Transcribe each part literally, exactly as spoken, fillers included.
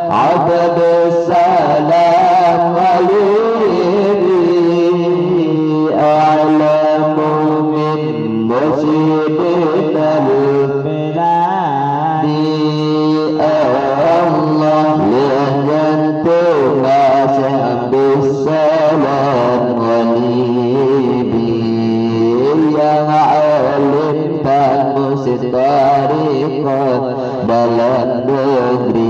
Abdus salam wali a'lamu min musyidinal biladi. Allah lheueh nyan teuma Syekh Abdus Salam wali nyang alim dan mustariqat dalam negeri.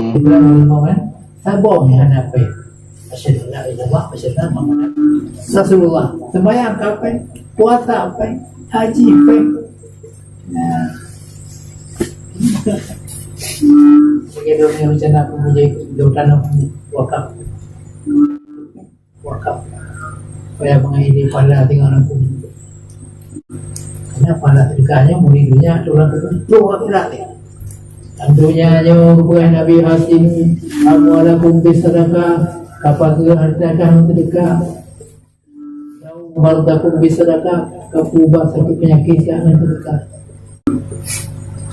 Saboh nyan hana péng. Asyhadu an la ilaha illallah, asyhadu anna Muhammadan Rasulullah. Sembahyang ka péng, puasa péng, haji péng. Nah. Sebagai donya rencana pemuja, doa tanam wakaf. Wakaf. Supaya mengakhiri pahala tinggal dalam kubur. Karena pahala sedekah nyoe murni donya, tulang kubur, akhirat ni. Dalam donya nyoe, geupeugah Nabi Hatim, "Amwalakum bisadaqah," ka pageue harta kah ngon sedekah. "Mardakum bisadaqah," ka peuubat sakét peunyakét kah ngon sedekah.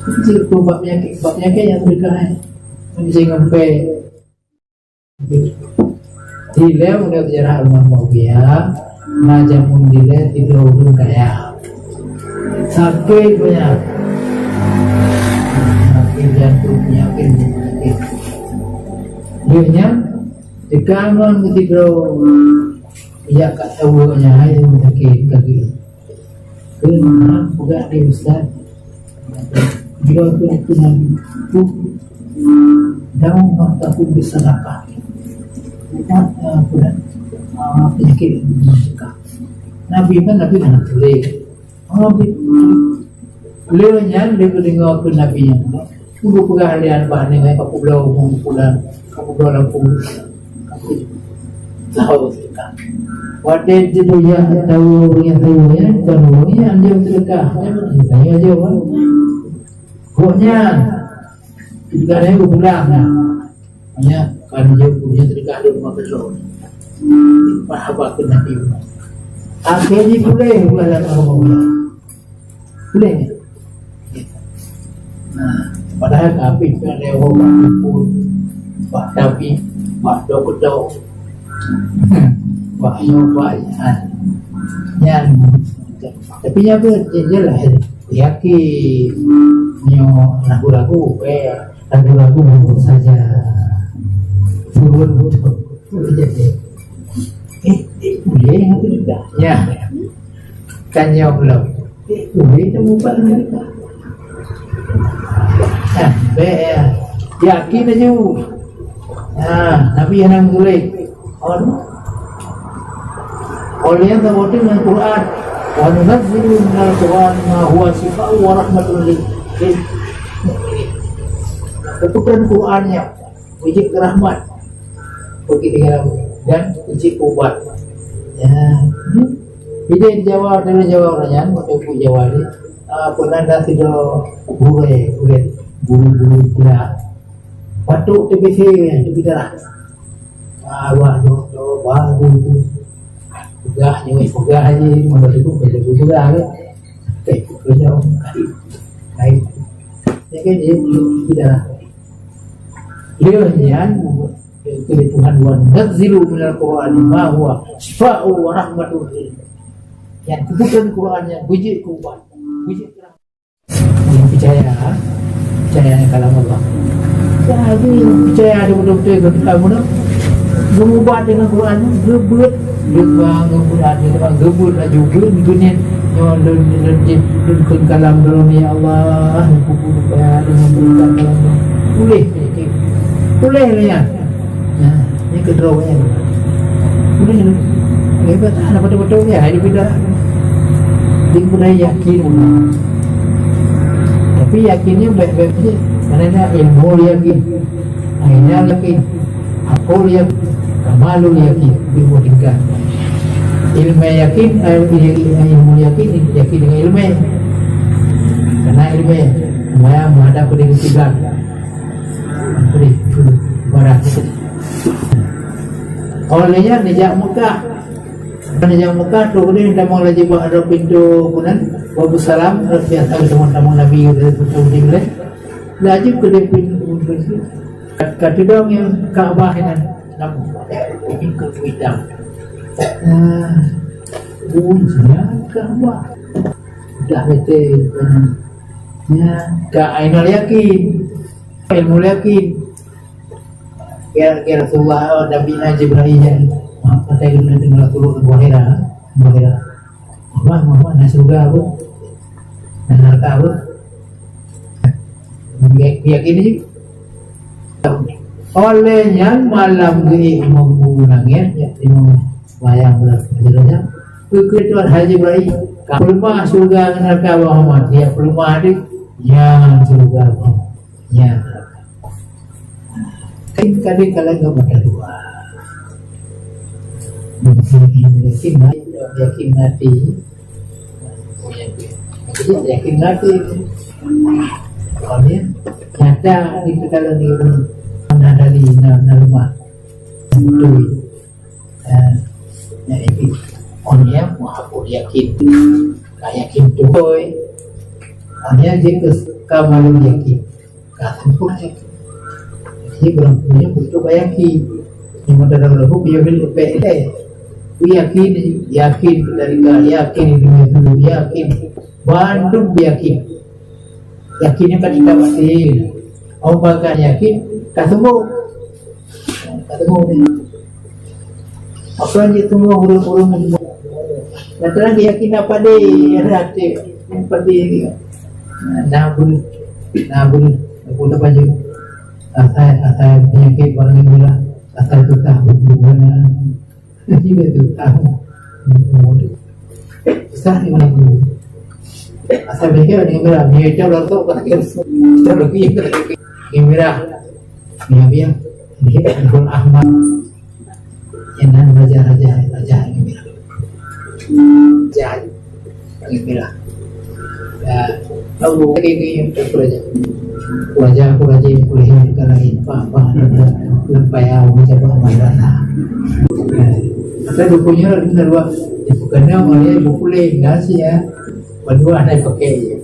Itu peuubat peunyakét, ubat peunyakét nyang sedekah, eh. Bisa ngampai Dilèe meunurot seujarah Imam Muawiyah, na jameun dilèe sidroe ureueng kaya. Sakét banyak. Sakét jantung, penyakit, penyakit. Lheueh nyan, teuka ngon sidroe, jak ka tawoe nyan, hai sakét kaki. Keunan peugah lé ustaz, "Jaweueb keu Nabi, dawa mardakum bisadaqah." Ubat, eh, peue nan, ah, penyakit sedekah. Nabi kan, Nabi hana tuléh. Nabi, lé nyan, lé geudeungoe keu Nabi nyan. Geupeugah lé aneuk bah nyoe, "Ka peubloe umu pulan, ka peubloe lampu." Ka peubloe. Tahu sedekah. Watèe di dunia tahu, ureueng nyang tahu nyan, kon ureueng nyan jeuet sedekah. Nyan, nyan jeuet, kan? Gobnyan, ketika dia berpulang, nah, nyan, kan jeuet, ureueng nyan sedekah dua lima kilo. Lipat haba keu Nabi. Akhé jih puléh, bukan dalam agama. Boleh. Nah, padahal kafé pih ada orang bak dukun, bak tabib, bak dokto, bak nyoe, bak nyan. Nyan. Tapi nyan pun jelas, yakin nyoe ragu-ragu, eh, ragu-ragu saja. Turun betul. Turun saja. Eh, eh, boleh atau tidak? Ya. Kan nyoe lom. Eh, boleh atau bukan? Nah, bèk, ya. Yakin laju. Nah, Nabi hana meutuléh. Aduh. Oleh nyan saboh teuk ngon Quran. "Wa nunazzilu minal Qur'ani ma huwa syifaa'un wa rahmatun lil, lil mu'minin." Keputusan Quran nyan. Beujeuet keu rahmat bagi tinggai dan beujeuet keu ubat. Ya. Jadi di Jawa, dalam Jawa ureueng nyan, waktu di Jawa ni, ah, pernah ada sidroe gurèe, gurèe, guru-guru pula. Batuk TBC, TB darah. Ah, wah, dokto, baru tu. Peugah, nyuruh peugah je, mana tu, peugah, peugah ke. Eh, peugah, lain. Lain. Ya kan, dia belum TB darah. Lheueh nyan, keu Tuhan, "Wa nunazzilu minal Qur'ani ma huwa syifaa'un wa rahmatun lil mu'minin." Nyan keubeuton Quran nyan beujeuet keu ubat, beujeuet keu rahmat. Nyang peucaya, peucaya ngon kalam Allah. Jadi, peucaya ada beutôi-beutôi keu kamu tu. Geuubat deungon Quran, geubeuet. Geubang, geubeuet, geubang, geubeuet laju, geubeuet, geuniet. Nyoe lôn, lôn jih, lôn kheun kalam droeneuh, ya Allah, lôn kubu supaya lôn memberikan kalam droeneuh. Tuléh, tuléh lé nyan. Nah, nyan keudroe nyan. Tuléh lé. Hebat, hana beutôi-beutôi nyan, hai dipindah. Dia mudah yakin. Tapi yakinnya baik-baik saja. Mana ada ilmu yakin. Aina yakin, akol yakin, kamalul yakin, ilmu tingkat. Ilmu yakin, eh, ilmu yakin, yakin dengan ilmu. Karena ilmu, ilmu yang menghadap ke diri kiblat. Jadi, ibarat. Olehnya, dijak Mekah. Dijak Mekah, tu kemudian tamong laju bak pintu kunan, Babu Salam, biasa teman-teman Nabi, dari pintu Madinah. Laju ke pintu Ka tudong nyang Ka'bah nyan lam bingkôk itam. Ah, ujian Ka'bah. Dah betul. Ya, ka ainul yakin. Ilmu yakin. Ya, ya Rasulullah, oh, Nabi Jibril nyan. Apa saya kena dengar Rasulullah Buhaira? Buhaira. Muhammad, Muhammad, na syurga apa? Na neraka apa? Biar, biar gini je. Oleh nyan malam geuék mampu nangis, ya, tengok bayang berapa derajat. Keu Tuhan Haji Ibrahim, ka peuleumah syurga ngon neraka Muhammad, ya peuleumah deh, nyan syurga Muhammad. Ya. Kan kadang-kadang enggak pada dua. Mungkin yakin, yakin mati. Jadi yakin mati. Kalau dia nyata di perkara ni, mana dari na, na rumah. Betul. Eh, jadi, orang yang mengaku yakin, ka yakin tu, oi. Orang yang dia ke, ka malu yakin, ka sempurna yakin. Jadi, orang punya butuh yakin. Yang ada dalam ruh, dia boleh lepek, eh. Yakin, yakin, kita dengar, yakin, dunia dulu, yakin. Bandum yakin. Yakin nyan ka tinggai pasti. Awak bahkan yakin, ka sungguh. Ka sungguh. Apa yang dia sungguh, urus-urus. Lantaran dia yakin apa dia, ada hati. Yang pasti dia. Nah, bun, nah, bun, bun apa je? Asal, asal penyakit barang inilah. Asal susah berhubungan. Jadi, betul tahu. Susah ni, mana guru. Asal mereka ni merah. Dia jauh lah tu, pakai. Jauh lagi. Ni merah. Ni apa ya? Ni Abdul Ahmad. Yang nan raja-raja, raja ni merah. Raja. Paling merah. Ya, tahu lagi ni yang tak kerja. Wajah aku rajin kuliah ke lain, apa-apa, lampai awak menjabat madrasah. Ya. Kata bukunya, ada dua. Dia bukannya, malah buku lain, dah sih ya. Berdua ada pakai je.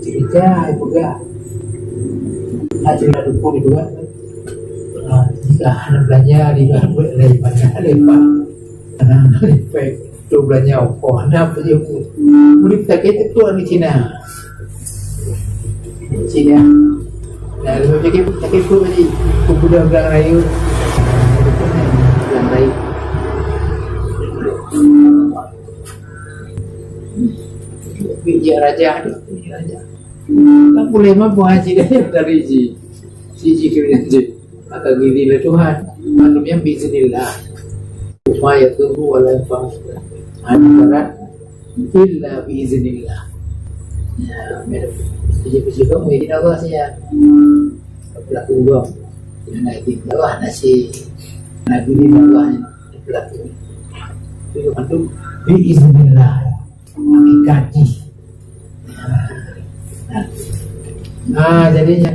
Cerita, saya pegang. Ah, cerita buku itu kan. Ah, jika anak belajar, dia buat dari mana, dari mana. Anak-anak, tu belanja apa? Anak apa dia pun. Boleh kita kata tu orang Cina. Cina. Nah, kalau cakap, cakap tu tadi, pemuda orang raya. Orang raya. Bijak raja tu, bijak raja. Tak boleh mampu haji dari, dari si, si, si, si, si. Maka gini lah Tuhan. Maklum yang biiznillah. Upaya tunggu wala yang faham. Anu berat. Illa biiznillah. Ya, mereka. Bijak-bijak kamu, izin Allah saja. Pelaku dua. Yang naik di bawah nasi. Nabi di bawah pelaku. Itu bantu biiznillah. Hakikat jih. Nah, jadinya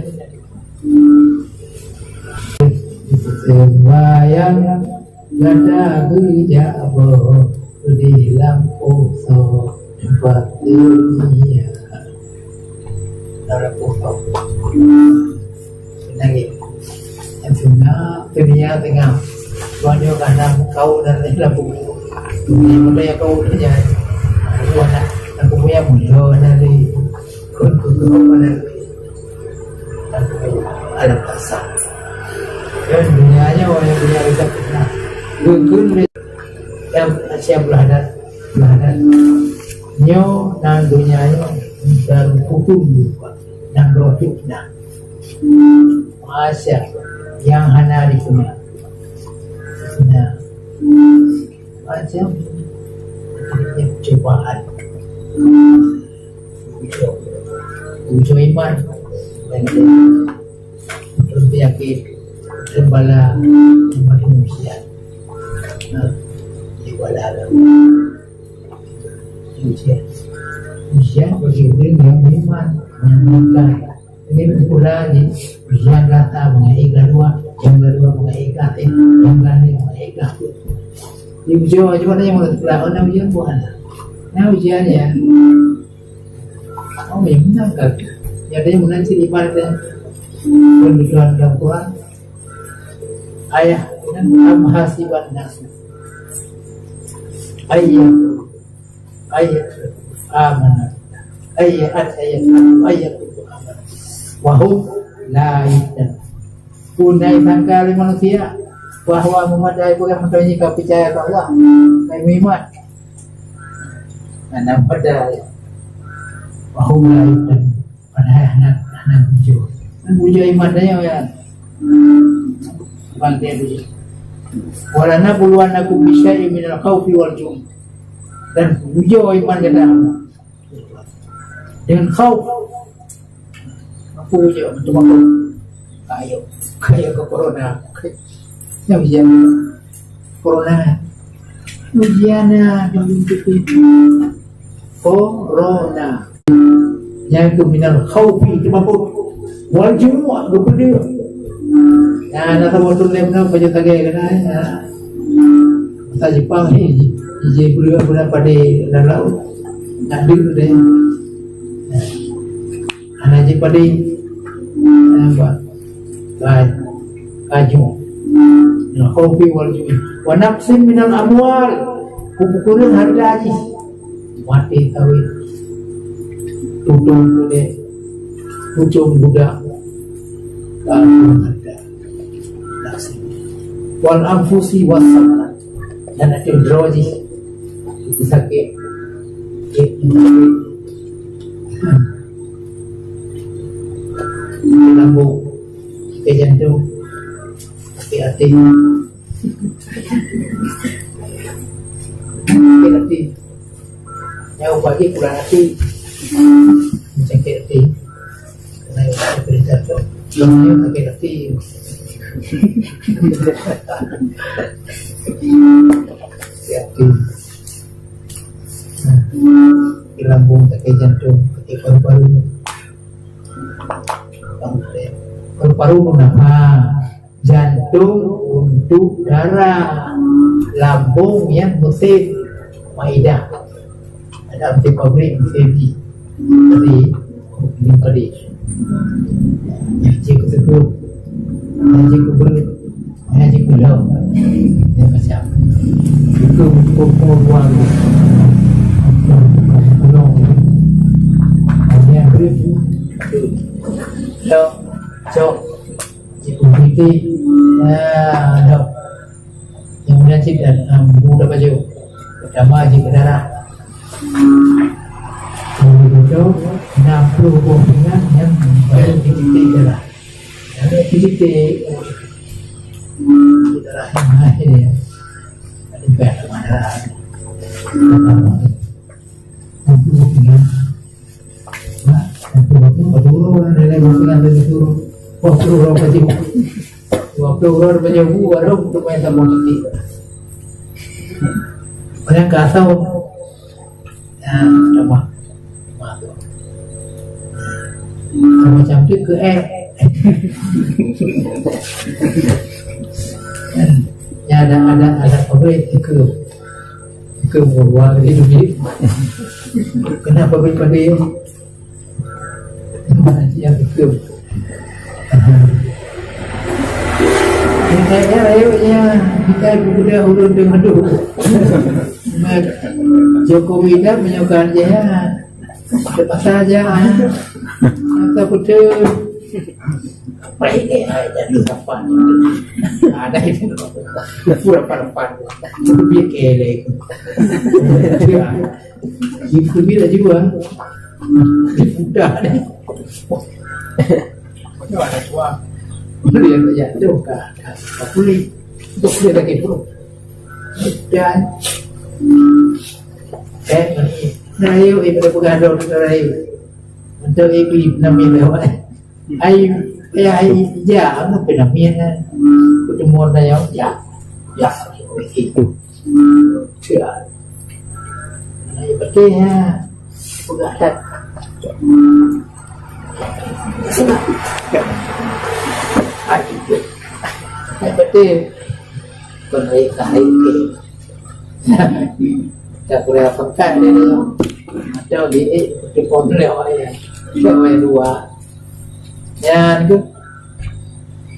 sembahyang gata geujak boh di lampôh soe tempat dunia. Dalam lampôh soe. Lagi. Yang tengah, dunia tengah. Tuan nyoe ka na kau dan lain labu. Dunia mana yang kau dunia. Aku anak, aku punya mulia dari kun kun kun mana. Alam kasar. Dan dunianya orang yang punya kita pernah. Kun kun yang siap belahan, belahan. Nyoe nan dunia nyoe dan hukum juga. Dan roh fitnah. Masa yang hana dikena. Nah, macam cobaan. Ujo, ujo iman. Terus yakin, terbala, manusia. Nah, ibadah. Ujian. Ujian bagi orang yang beriman, yang beriman. Jadi, pula ni, ujian rata mengenai kedua, yang kedua mengenai kafir, yang lain mengenai kafir. Di ujian, ujian mana yang menurut pula, orang ujian bukan. Nah, ujian ya. Oh, yang benar kafir. Yang ada yang menang sini ibarat dia. Peuntuhan dalam Quran, ayat, "Am hasiban nasu ayyam, ayyam amana, ayyat, ayyat, ayyat amana, wa hum la yuftanun." Peue na sangka lé manusia bahwa meumandai peugah meutanyoe ka peucaya keu Allah, ka meuiman. Hana meumandai. Wa hum la yuftanun. Padahai hana, hana bujur. Kan bujur iman tanyoe, ya. Bukan dia bujur. "Wa lanabluwannakum bisyai'in minal khaufi wal ju'." Dan bujur iman gata dengan khauf. Apa bujur? Betul-betul. Kayu. Kayu ke corona. Yang ujian corona. Ujian, ya, corona. Nyan keuh minal khaufi, teuma peue? Wal ju', geupeudeuh. Nah, na saboh thôn lhèe bunoe pajoh tagèe keunan, ya. Basa Jepang ni, ji, ji, ji, beureugueng padé lam laôt. Nak deuh deh. Hana jipadé. Nampak? Ka-, kaju. Minal khaufi wal ju'. Wa naqsin minal amwal. Kupeureueng hareuta jih. Maté sawét. Tutong keudè. Pucông budak. Ka hareuta. Naqsin. Wal anfusi was samarat. Dan ateueh droe jih sakét. Sakét lambung, sakét jantung, sakét até. Sakét até. Nyang ubat jih kurang até. Sakét até. Kena ubat peurintah tu. Yang lain sakit hati. Sakit hati. Sakit lambung, sakit jantung, sakit paru-paru. Paru-paru untuk apa? Jantung untuk darah, lambung yang mesin, maidah. Ada mesin pabrik, mesin di. Tadi, ini tadi. Yang cik tersebut, yang cik kubur, yang cik pulau. Yang macam. Itu hukum luar. Yang beri. Cok, cok. Jipeubitek, ya, dok. Yang muda cit dan, ah, muda baju. Pertama, jipeudarah. Yang kedua, enam puluh boh pinggan yang baru dititik darah. Yang dititik darah yang akhir, ya. Ada darah. Enam puluh pinggan. Nah, waktu-waktu, waktu urut, ada lagi waktu yang ada suruh. Waktu urut apa jauh? Waktu urut apa jauh? Baru untuk main sama nanti. Orang kasau. Nah, tambah. Tambah cantik ke, eh? Ya, ada, ada, ada pabrik ke, ke Purwa, gitu, gitu. Kenapa pabrik-pabrik? Yang betul. Kita ya, ayo ya, kita guna urun dengan tu. Jokowi dah menyukai je ya. Terpaksa aja, ah. Masa betul. Apa ini? Ah, jadi apa? Ada itu. Pura-pura. Lebih kelek. Ya. Itu bila juga. Udah deh. Mana ada tua. Dia jatuh ke, ke, ke kulit. Itu dia lagi tu. Dan, eh, rayu, eh, pada pegadon rayu. Untuk ibu, ibu, nami lewat. Ai, ai, ai, ya, anu peunamen, eh, pertemuan dah ya, ya, ya, itu. Ya. Ai, betul ya. Pegadat. Ai, betul. Kon hai, hai, hai. Tak boleh apa kan dia ni. Macam di, eh, di pom lewat ya. Macam main dua. Nyan tu.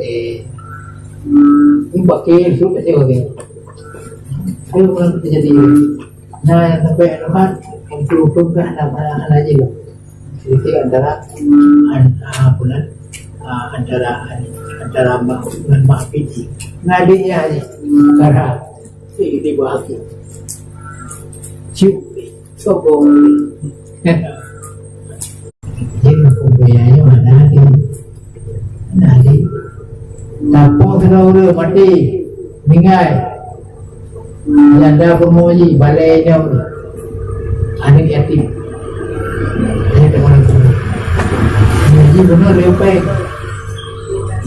Oke. Ini pakai itu saja, oke. Ayo, orang kita jadi. Nah, yang sampai alamat, untuk, untuk kan, nama, nama aja lah. Jadi, antara, an-, ah, apa nan? Ah, antara, an-, antara mak, dengan mak piti. Nah, dia aja. Antara, eh, dia bahagi. Cium. Sombong. Jadi, hukum biaya mana di, mana di. Tapo sudah urus mati, meninggai. Janda pun mau ji, balai dia pun. Anak yatim. Dia teman tu. Jadi, benar dia pai.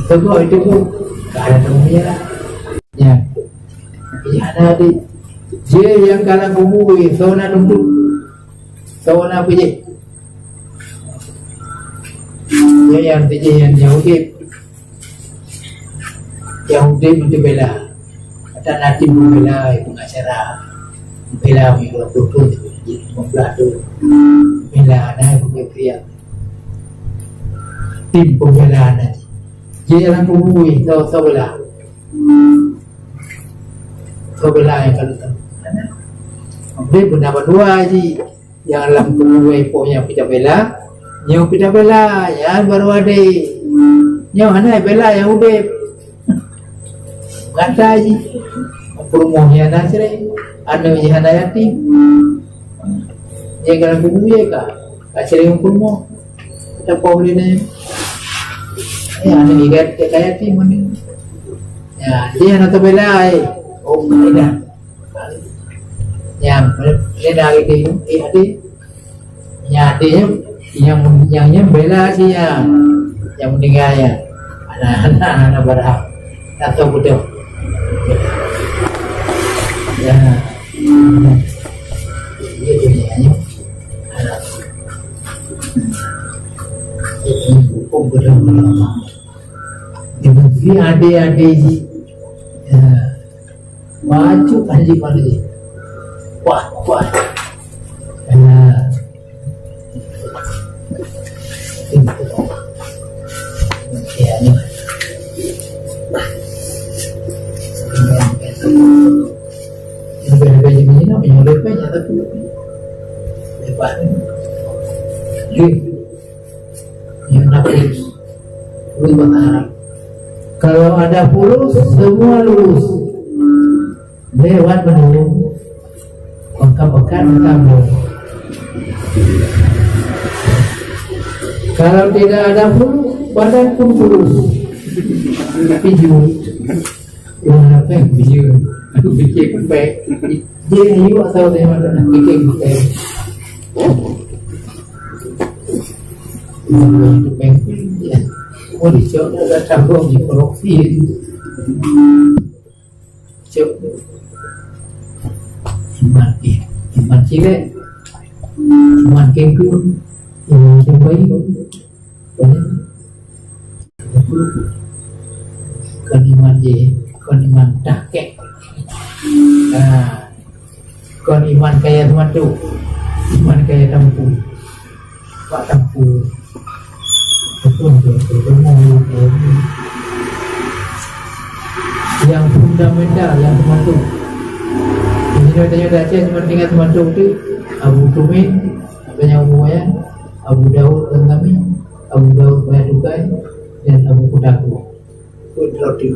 Itu tu, itu tu. Tak ada teman dia lah. Ya. Jadi, anak di. Dia yang kalah kubu, so nak tunggu. Soe na peujeuet? Nyan nyang teujeuet nyan nyang udeb. Nyang udeb meuteubela. Ata na tim pembela, pengacara. Bela meunyoe dua puluh thon, lima belas thon. Bela na, pembela. Tim pembela na. Jadi dalam kubu, soe, soe bela. Soe bela nyang ka leutam. Udeb beuna bandua ji. Nyang lam kubu ipoh nyang peucah bela, nyoe peucah bela, nyan baru adé. Nyoe hana bela nyang udeb. Gata jih. Peurumoh nyan hana cre, aneuk nyan hana yatim. Nyan ka lam kubu ye ka, ka cre ngon peurumoh. Tapoh lé nyan. Ya, aneuk igat ka yatim meunan. Ya, dia hana teubela, eh. Oh, idah. Nyang, nyang dari di, di, di. Nyang di, nyang, nyang, nyang bela si nyang, nyang meninggal ya. Anak, anak, anak barang. Tak tahu betul. Ya. Iya, iya, iya. Anak. Hukum betul. Di negeri ada-ada ji. Ya. Bacut anjing manusia. Wah, wah. Nah. Ya, ni. Ini beda-beda ni, nak punya lepas, ya, tapi lepas ni. Ni. Yang nak lulus. Lulus bahasa Arab. Kalau ada fulus, semua lulus. Lewat menurun, maka pekat tambah. Kalau tidak ada fulus, badan pun fulus. Pijut. Wah, apa yang pijut? Aku fikir sampai dia hiu atau dia mana nak fikir sampai. Oh, dicok dah tambah di profil. Cok. Iman, eh, iman cilek. Iman kengkun. Iman yang baik. Kon iman je, kon iman tahkek. Nah, kon iman kaya seumantok. Iman kaya tampu. Pak Teungku. Betul, betul, betul. Yang fundamental, yang seumantok. Jadi, tanya dah cek, cuma tinggal seumantok tu, Abu Tumin, apa yang Abu Wayan, Abu Daud Gangami, Abu Daud Bayatukai, dan Abu Kudaku. Pun roti.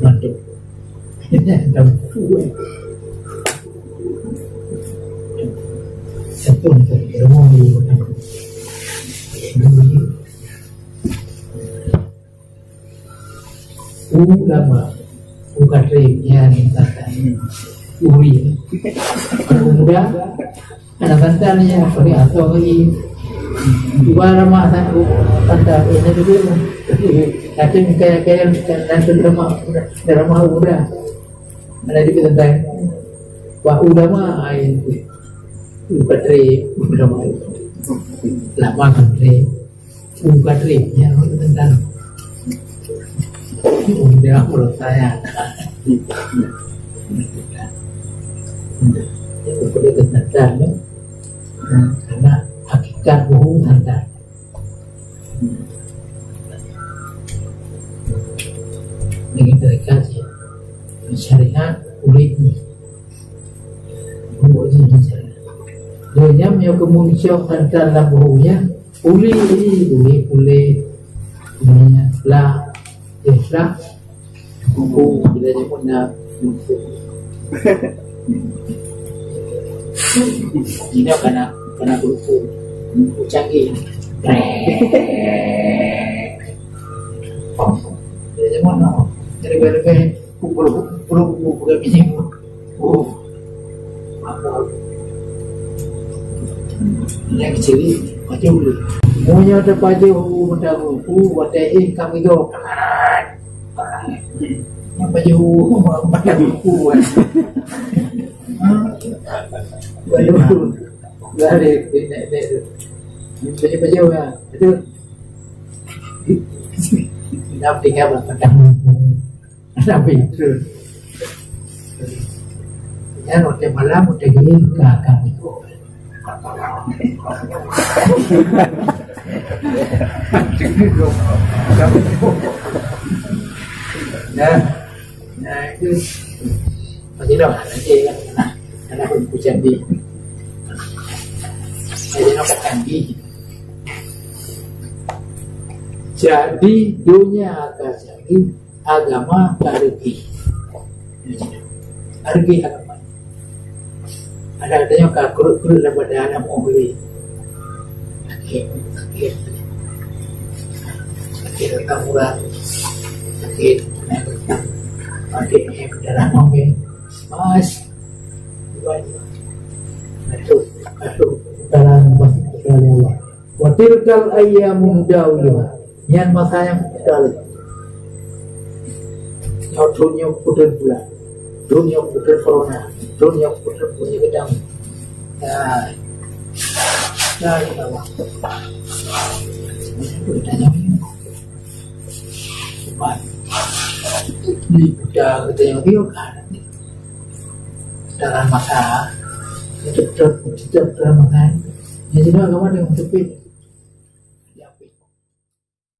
Mantap. Ini ada buku, eh. Satu ni, ilmu ni. Ulama. Bukan rim, ya, ni, tak, tak, ni. Uri. Kalau muda, Anak santan ni, apa ni, atau lagi. Dua ramah satu, santan, eh, ni dulu. Tapi kaya-kaya, santan ramah, ramah muda. Ada juga santan. Wah, ulama, ai, itu. Patri, ulama. Lama kan treb. Bukan treb, ya, orang tentang. Udah menurut saya. Ya, udah tentang, ya. Karena hakikat buhu tentang. Dengan mereka sih. Syariat ulit ni. Buhu ni syariat. Dia nyam yang kemuncung tentang dalam buhu ya. Ulit ni, ulit, ulit. Ini lah. Ikhlas. Buku bila nyebut nak buku. Ini kena kena buku. Buku canggih. Bila nyebut nak. Jadi lebih-lebih buku buku buku buku. Oh. Apa? Yang kecil ni, pacu dulu. Munya terpacu mata buku, watèe eh kami go. Yang pacu mata buku kan. Pacu dulu. Dari nenek-nenek tu. Pacu-pacu lah. Itu. Nak tinggal berpandang. Tapi itu. Ya, waktu malam, waktu gini, ka, ka, ya, ya, itu. Masih dah, nanti, ya. Karena aku hujan di. Saya nak makan di. Jadi, dunia akan jadi agama ka rugi. Rugi agama. Ada katanya ka kurut-kurut daripada anak murid. Sakit, sakit. Sakit orang murah. Sakit. Sakit dalam mobil. Mas. Itu, itu dalam bahasa Allah. Wa tilkal ayyamu nudawiluha. Nyan masa nyang teukalon. Nyoe thon nyoe putôh bulan. Thon nyoe putôh corona. Thon nyoe putôh bulan gedang. Nah. Nah, ya Allah. Ini kita nyamuk. Sebab ini kita, kita yang biar kan. Dalam masa itu betul, betul dalam masa. Yang kedua, kamu ada yang tepit.